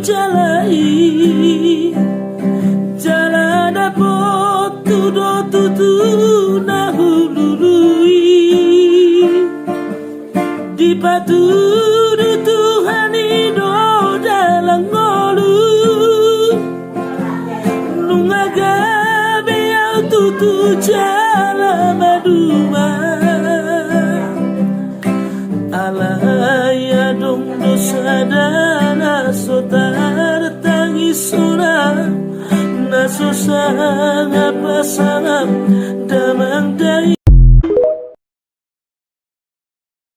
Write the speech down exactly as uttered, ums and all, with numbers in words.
jala i, jala dapot tu do tutu na hulului. Dipatudu Tuhan i do dalan ngolu. Nunga gabe au tutu jala maduma. Alai adong do sada na so tartangis hona, na so sangap-sangap damang dainang.